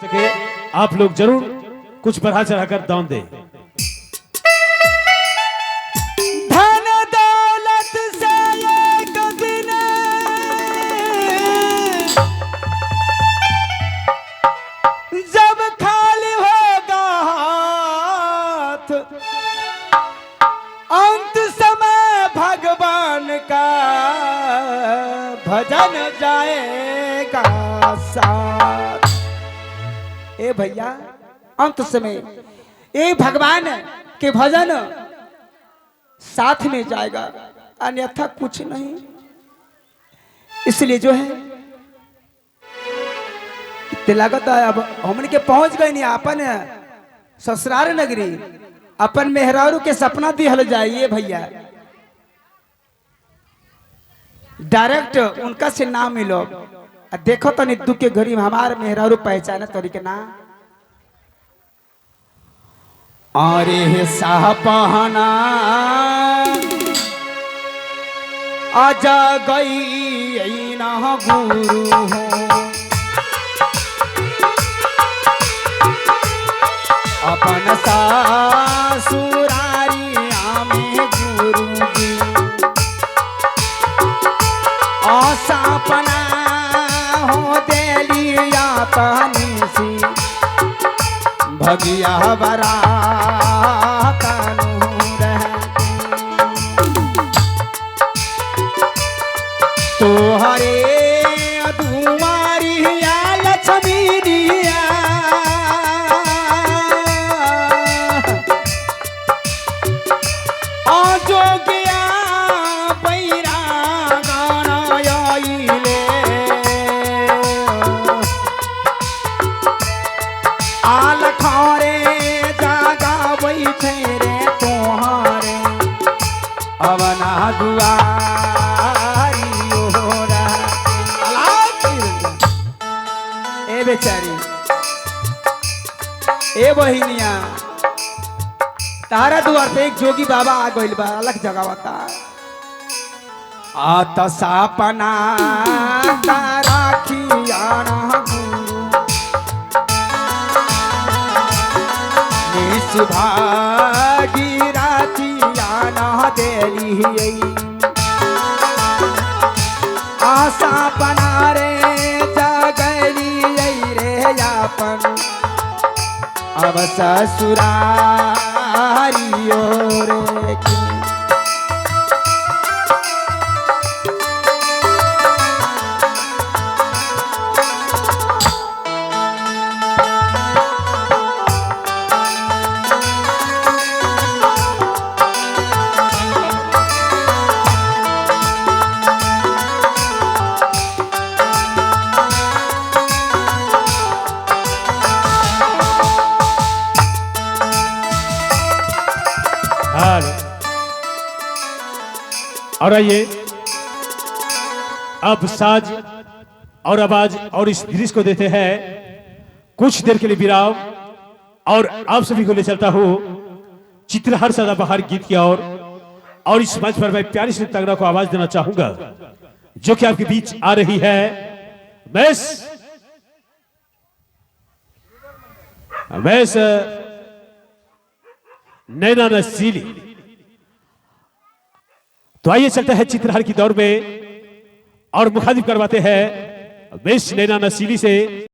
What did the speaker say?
सके आप लोग जरूर कुछ बढ़ा चढ़ाकर दान दें। धन दौलत से एक दिन जब खाली होगा हाथ, अंत समय भगवान का भजन जाएगा साथ। ए भैया, अंत समय ए भगवान के भजन साथ में जाएगा, अन्यथा कुछ नहीं। इसलिए जो है लागत है अब हमन के पहुंच गए नहीं अपन ससुराल नगरी, अपन मेहरारू के सपना दिहल जाइए भैया, डायरेक्ट उनका से ना मिलो। आ देखो तनी दुख के घड़ी में हमार मेहरारू पहचाने तोरी के ना। अरे साहपहना आजा गई ना गुरु हो, अपन सासुरारी आमे गुरु जी असापना हो देलिया पानी सी भगिया बरा तोहरे दुआरिया लक्ष्मी दिया अजोगिया पैरा गाना आइले, आल खारे जागाबै छै रे तोहारे अवना दुआरी ओरा। ए बेचारी, ए बहिनिया, तारा दुआर पे एक जोगी बाबा आ गइल बा, अलग जगह बता आत सापना तारा खियाना गुरु निसुभागी रातियाना देली, आशा पना रे जगली रे अपन अब ससुरारियो रे की। हेलो। और आइए अब साज और आवाज और इस दृश्य को देते हैं कुछ देर के लिए विराम, और आप सभी को ले चलता हूं चित्रहार सदाबहार गीत की ओर। और इस मंच पर मैं प्यारी सी तगड़ा को आवाज देना चाहूंगा जो कि आपके बीच आ रही है मिस मिस नैना नसीली। तो आइए चलते हैं चित्रहार की दौर में और मुखातिब करवाते हैं मिस नैना नसीली से।